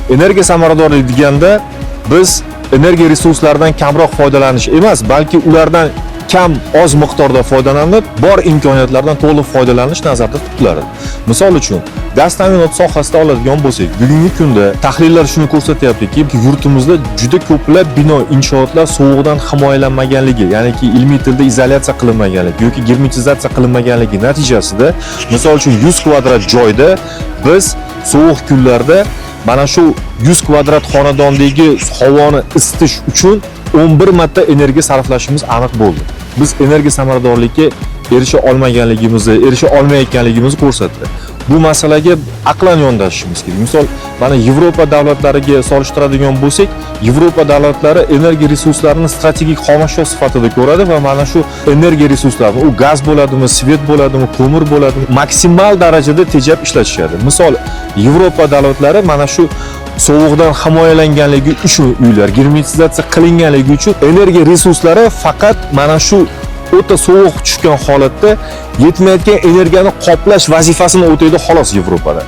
Energiya samaradorligi deganda biz energiya resurslaridan kamroq foydalanish emas, balki ulardan kam, oz miqdorda foydalanib, bor imkoniyatlardan to'liq foydalanish nazarda tutiladi. Misol uchun, gaz ta'minoti sohasida oladigan bo'lsak, bugungi kunda tahlillar shuni ko'rsatyaptiki, yurtimizda juda ko'plab bino, inshootlar sovuqdan himoyalanmaganligi, ya'niki ilmiy tilda izolyatsiya qilinmaganligi yoki germetizatsiya qilinmaganligi natijasida, misol uchun, 100 kvadrat joyda biz sovuq kunlarda mana shu 100 kvadrat xonadondagi havoni isitish uchun 11 marta energiya sarflashimiz aniq bo'ldi. Biz energiya samaradorlikka erisha olmaganligimizni, erisha olmayotganligimizni ko'rsatdi. Bu masalaga aqlan yondashishimiz kerak. Misol, mana Yevropa davlatlariga solishtiradigan bo'lsak, Yevropa davlatlari energiya resurslarini strategik xomashyo sifatida ko'radi va mana shu energiya resurslarini, u gaz bo'ladimi, svet bo'ladimi, ko'mir bo'ladimi, maksimal darajada tejab ishlatishadi. Misol, Yevropa davlatlari mana shu sovuqdan himoyalanganligi uchun, uylar germetizatsiya qilinganligi uchun energiya resurslari faqat mana shu o'ta sovuq tushgan holatda yetmayotgan energiyani qoplash vazifasini o'taydi xolos Yevropada.